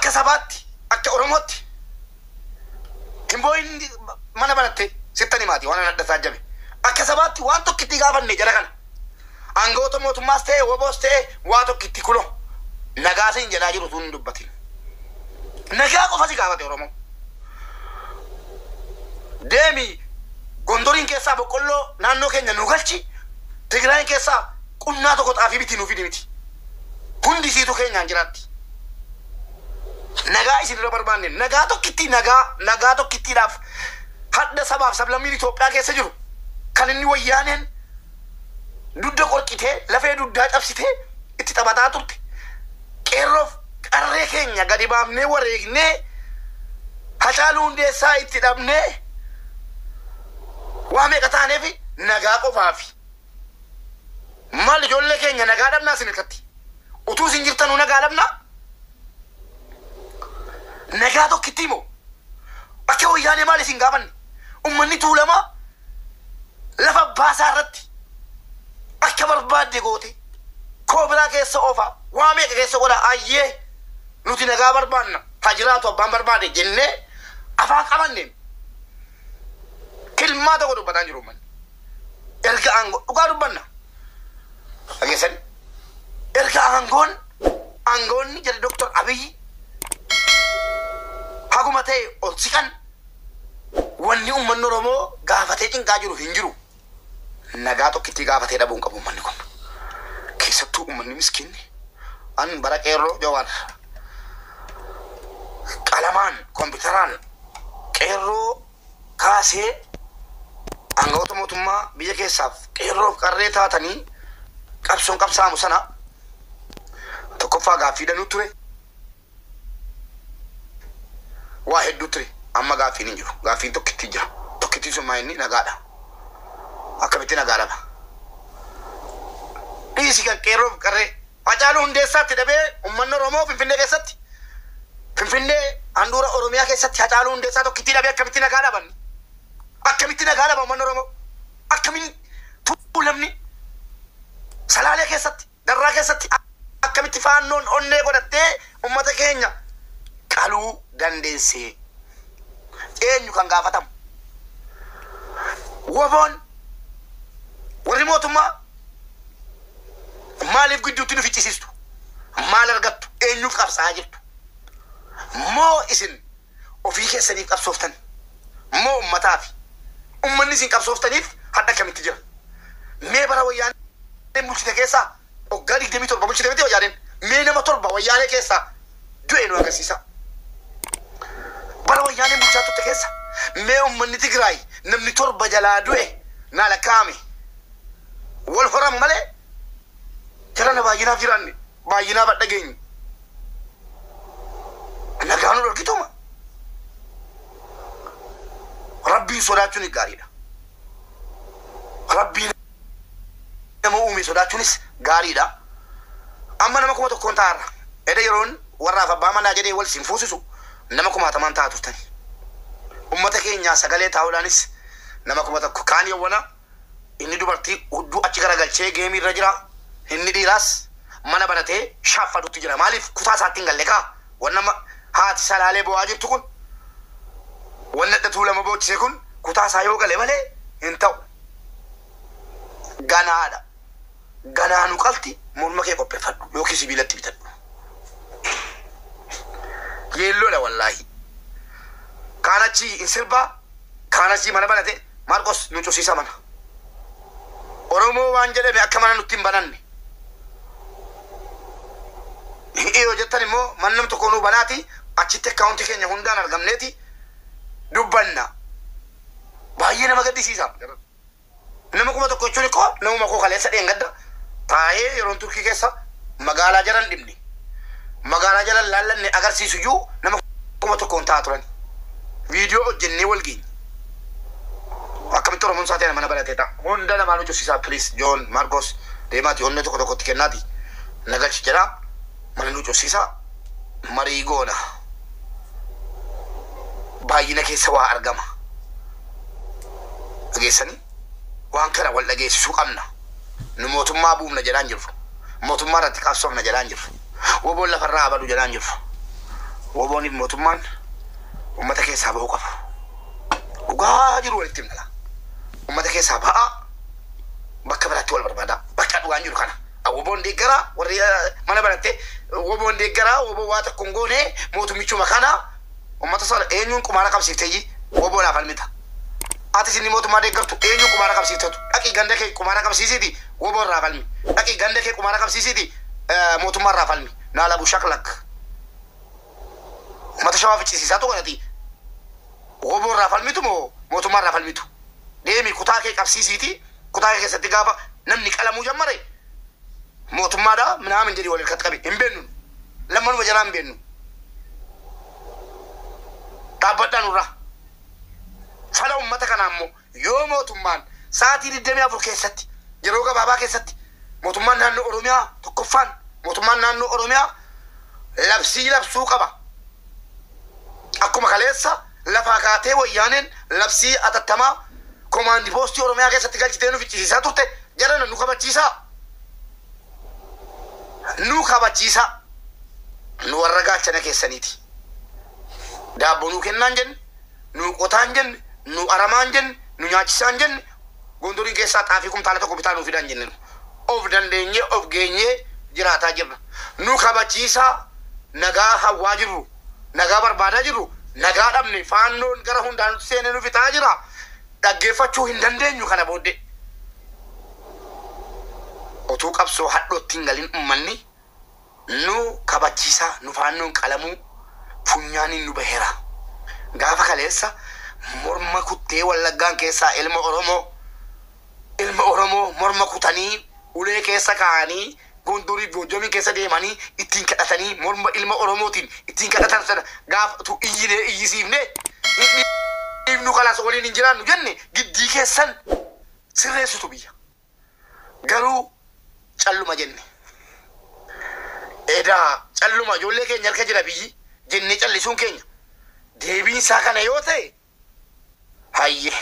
Akka sabaatti, akka Oromootti hin boo'in mana banatte sittan himaati waan adda isaa jabe. Akka sabaatti waan tokkitti gaafanne jara kana. Aangawoota mootummaas ta'e woboos ta'e waa tokkitti kuno nagaa siin jedhaa jiru tun hin dubbatin. Nagaa qofa si gaafate Oromoo. Deemi Gondoriin keessaa boqqolloo naannoo keenya nu galchi, Tigraayin keessaa qunnaa tokko xaafii biti nuu fidi miti. Hundi isiitu keenyaan jiraatti. Nagaa isin irra barbaanne nagaa tokkittii, nagaa nagaa tokkittiidhaaf hadda sabaaf sablammiin Itoophiyaa keessa jiru kan inni wayyaaneen dudda qorqitee lafee duddaa cabsitee itti taphataa turte, qeerroof qarree keenya gadi baafnee wareegnee Hacaaluu Hundeessaa itti dhabnee waa meeqa taaneef nagaa qofaafi. Maal ijoollee keenya nagaa dhabnaa isin irratti? Utuu isin jirtanuu nagaa dhabnaa? Nagaa tokkittii moo? Akka wayyaanee maal isin gaafanne? Ummanni Tuulamaa lafa baasaa irratti akka barbaadde goote koobiraa keessa oofa, waa meeqa keessa godha, ayyee nuti nagaa barbaanna, haa jiraatu abbaan barbaade jennee afaan qabanneen kilmaa tokko dubbataa hin jiru ummanni. Erga aangoo dhugaa dubbanna. Dhageessani? Erga aangoon aangoonni jedhe Dr. Abiyyi haguma ta'e ol siqan, wanni uummanni Oromoo gaafatee cinqaa jiru hin jiru. Nagaa tokkittii gaafatee dhabuu hin qabu uummanni kun. Keessattuu uummanni miskiinni an bara qeerroo Jawaar qalamaan kompiitaraan qeerroo kaasee aangawoota mootummaa biyya keessaaf qeerroof qarree taatanii qabsoon qabsaamu sana tokkoffaa gaaffii danuu ture. Waa hedduu ture. Amma gaaffiin hin jiru. Gaaffiin tokkittii jira. Tokkittiin sun maa inni nagaadha. Akkamitti nagaa dhaba? Dhiisi kan qeerroof qarree. Hacaaluu Hundeessaatti dhabee uummanni Oromoo Finfinnee keessatti, Finfinnee handhuura Oromiyaa keessatti Hacaaluu Hundeessaa tokkittii dhabee akkamitti nagaa dhaban? Akkamitti nagaa dhaba uummanni Oromoo? Akkamiin Tuulamni Salaalee keessatti, Darraa keessatti akkamitti faannoon onnee godhattee uummata keenya qaluu dandeessee? Eenyu kan gaafatamu? Woboon warri mootummaa maaliif gidduutti nu ficcisiistu? Maal argattu? Eenyuuf qabsaa'aa jirtu? Moo isin ofii keessaniif qabsooftan? Moo uummataafi? Uummanni isin qabsooftaniif hadha akkamitti jira? Mee bara wayyaaneen bulchite keessaa, waggaa 27 bulchite miti wayyaaneen? Mee nama torba wayyaanee keessaa du'e nu agarsiisa. Bara wayyaaneen bulchaa turte keessa mee uummanni Tigraay namni torba jalaa du'e naa lakkaa'ame. Wal horan malee jarana baay'inaaf jiraanne, baay'inaaf hadha geenye. Nagaa nu dhorkituma. Rabbiin sodaachuun gaariidha. Rabbiin nama uume sodaachuunis gaariidha. Amma nama 1000n taa'arra. Eda yeroon warraaf abbaa manaa jedhee wal isin fuusisu nama kumaatamaan ta'a turtani. Ummata keenyaa sagalee taa'uudhaanis nama 1000 kaan yawwana inni dubartii hudduu achi garagalchee geemii irra jira. Inni dhiiraas mana banatee shaaffatutti jira. Maaliif kutaa isaatti hin galle kaa? Wanna haati Salaalee bo'aa jirtu kun, wanna adda Tuulama boochise kun kutaa isaa yoo gale malee hin ta'u. Ganaadha. Ganaa nu qalti, morma kee qopheeffadhu yookiin sibiilatti bitadhu. Yeelloodha wallaahi. Kaan achi hin sirbaa, kaan asii mana banate. Maarqos nu cufsiisa mana. Oromoo waan jedhame akka mana nutti hin bananne. Yoo jettan immoo mana nam tokko nuu banaati, achitti akkaawuntii keenya hundaan argamneeti dubbanna. Baay'ee nama gaddisiisa. Nama 1000 jechuun koo namuma koo kaleessa dheengadda taa'ee yeroon Turkii keessa magaalaa jalan dhibne, magaalaa jalan laallanne agarsiisu iyyuu nama 1000n ta'a turan. Viidiyoo hojjennee wal geenye. Akkamitti Oromoon isaa ta'e mana banatee ta'a? Hunda namaa nu cufsiisaa, please. John Marcos deemaati onnee tokko tokkotti kennaati nagalchi jedhaa, mana nu cufsiisaa, marii goona. Baay'ina keessa waa argama. Dhageessanii waan kana wal dhageessisuu qabna. Nu mootummaa buufna jedhaan jirru. Mootummaa irratti qabsoofna jedhaan jirru. Woboon lafarraa abadu jedhaan jirru. Wobooniif mootummaan uummata keessaa ba'uu qabu. Dhugaa jiru walitti himnala. Uummata keessaa ba'aa, bakka biraatti wal barbaada. Bakka dhugaan jiru kana. Woboon deeggaraa, warri mana baratte woboon deeggaraa, woboo waa tokko hin goone, mootummichuma kana uummata sana eenyuun qumaara qabsiifteeyyi woboodhaaf falmita. Ati isin mootummaa deeggartu eenyuun qumaara qabsiiftatu? Dhaqii ganda kee qumaara qabsiisiiti woboo irraa falmi. Dhaqii ganda kee qumaara qabsiisiiti mootummaa irraa falmi. Naalabu shaklak. Uummata Shawaa ficcisiisaa tokko woboo irraa falmitu moo mootummaa irraa falmitu? Deemi kutaa kee qabsiisiiti, kutaa kee keessatti gaafa namni qalamuu jammare mootummaadha minaamin jedhi wal harkatti qabi. Hin beennu, lammanuma jalaa hin beennu. Dhaabbadhaa nurraa. Fala uummata kanaa immoo yoo mootummaan sa'aatii 24 keessatti, yeroo gabaabaa keessatti, mootummaan naannoo Oromiyaa tokkoffaan, mootummaan naannoo Oromiyaa labsii labsuu qaba. Akkuma kaleessa lafaa kaatee wayyaaneen labsii atattamaa komaandi poostii Oromiyaa keessatti galchitee nu ficcisiisaa turte, jarana nu kabachiisaa. Nu kabachiisaa. Nu warra gaachana keessaniiti. Daabboo nuu kennaan jenne, nu qotaan jenne, nu aramaan jenne, nu nyaachisaan jenne, Gondoriin keessaa xaafii kumtaala tokko bitaa nuu fidaan jenne. Of dandeenyee of geenyee jiraataa jirra. Nu kabachiisaa, nagaa hawwaa jirru, nagaa barbaadaa jirru, nagaa dhabne, faannoon gara hundaan nutti seenee nu fixaa jira. Dhaggeeffachuu hin dandeenyu kana booddee. Otuu qabsoo hadhootti hin galin uummanni nu kabachiisaa, nu faannoon qalamuu funyaaniin nu baheera. Gaafa kaleessa morma kuttee Wallaggaan keessaa ilma Oromoo, ilma Oromoo morma kutanii ulee keessa kaa'anii Gondorii Goojjamii keessa deemanii ittiin kadhatanii, morma ilma Oromootiin ittiin kadhatan sana gaafa tu iyyinee iyyisiifne, dhiifnu kalaas waliin hin jiraannu jenne, giddii keessan sirreessitu biyya. Garuu calluma jenne. Edaa calluma ijoollee keenya harka jira biyyi jennee callisuun keenya deebiin isaa kana yoo ta'e, hayyee.